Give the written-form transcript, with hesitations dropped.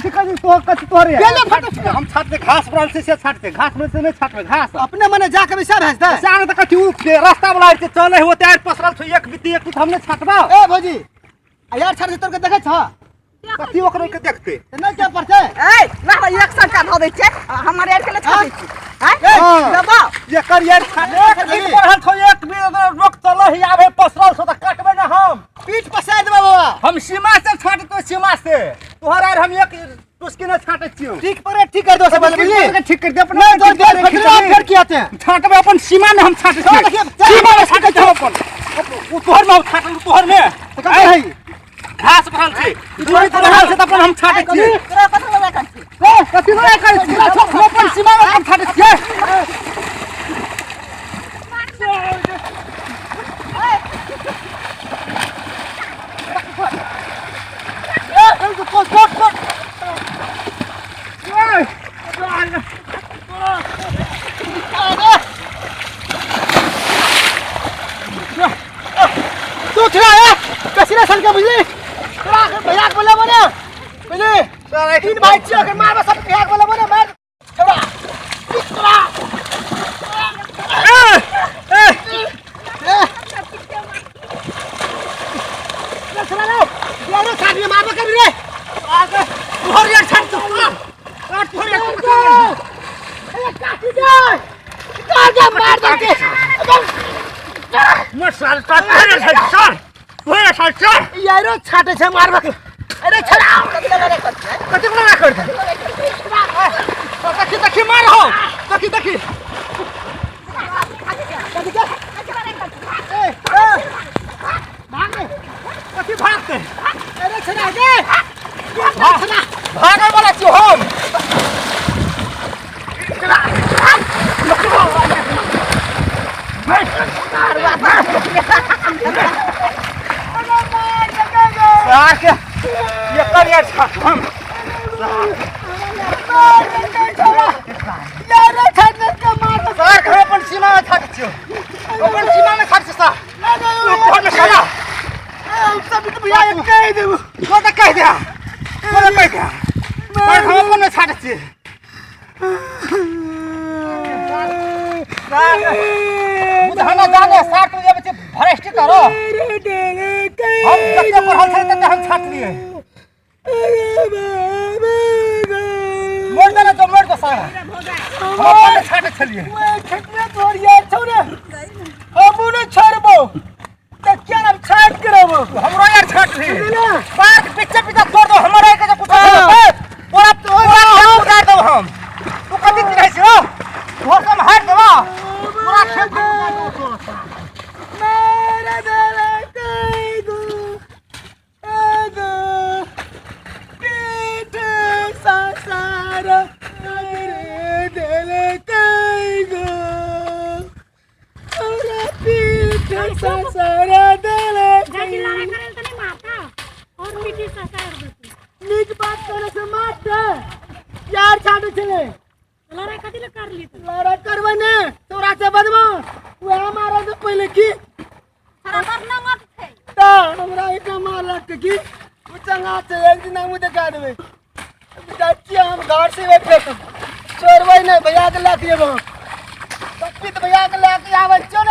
कथी कथी तो कथी तोहरे गेले फटक से। हम छाटते घास पड़ल छै से छाटते घास में से नहीं छाटबे घास अपने मने जाके विषय भेज दे जाने त कथी उ के रास्ता वाला छै चले होते आर पसरल छै एक बीती एक बीत हम नहीं छाटबा ए भौजी आ यार छाट तोर के देखे छ कथी ओकरो के देखते त नहीं क्या पड़ते ए ना एक संका धऽ दै छियै आ हमर यार के ले छाटै छी आँय ए, हाँ। दबाओ एकर यार छाटे एक बीत पड़ल छै एक बीत रोक चले ही आबे पसरल छै त काटबे ना हम पीठ पसार देबे बाबा हम सीमा से छाटतो सीमा से तोहर आर हम एक टुसकी न छाटै छियौ ठीक पर ठीक कर दो सब बुझली ठीक कर दे अपना नहीं तो देर फटला फिर की आते हैं छाटबे अपन सीमा में हम छाटै हाँ, छियै देखिए, चल। सीमा में छाटै छियै हम अपन उ तोहर में हम छाटै तोहर में तो कब है घास भरल छै तोहर भरल छै त अपन हम छाटै छियै तोरा कथी लड़ाइ करै छी ए, कथी लड़ाइ करै छियै हम अपन सीमा में हम छाटै छियै कोट कोट कोट तू छड़ा है कसीना सन के बुझली तोरा के भैया के बोले बोले बुझली तीन भाई छियो के मारबा सब भैया के बोले बोले मार छड़ा तोरा ए ले छड़ा ले यारो छाड़ी मारबा कर रे तोहर यार छाट तोहर यार ए काटी दे काट दे मार दे के मर साल तोहर यार छाट चल तोहर यार छाट चल यारो छाटे छे मारबा के अरे छड़ा कथी लड़ाइ करै छी कथी लड़ाइ कर दे देखी देखी मार हो देखी देखी कथी के ए ए भाग रे कथी भागते अरे छड़ा दे छड़ा भागे वाला छियो हम सार के एकर यार छाट हम यारो छाट के मार सार के हम अपन सीमा में छाट छियो अपन सीमा में छाट छियो सार तू में साला सब तो भैया के कह देबो को त कह दे को त कह दे सार हम अपन में छाट छियो सार बुधना जाने सार तू जे बच्चे भरेस्टी करो अरे डेले के हम जते पढ़ल छै तते हम छाट लिए अरे बाबा मोड़ देना तो मोड़ दो सारा हम अपन में छाट छलिए ओए खेत में तोर यार छौ रे हमू ने छोड़बो त क्या नाम छाट के रहबो हमरो यार छाट ली बुझले पार्क पीछे पीछे तोड़ दो हमारा एक जे कुछ हाँ। पूरा पूरा खेत उतार दो हम तू कथी चिन्है छी हो घर से हम हार देबो पूरा खेत उतार दो तोरा। मेरा देले के गो एगो पीठ सासार मेरे देले के गो तोरा पीठ सासार देले जाति लड़ाई करे त नहीं मारता और मिट्टी ससार देते नीक बात करे से मारते यार छाटू छले लड़ाई कथी ले कर ली तू लड़ा करबै ने तोरा से बदमा वह मारा से पहले की बड़ नंगट छै त हमरा एक मारलक की उ चंगा छै एक दिन हमहूँ देखा देबै जाइ छियै हम घर से बैठे छोड़बै नहि भैया के लए के जेबै पप्पी तऽ भैया के लए के आबै छियौ ने।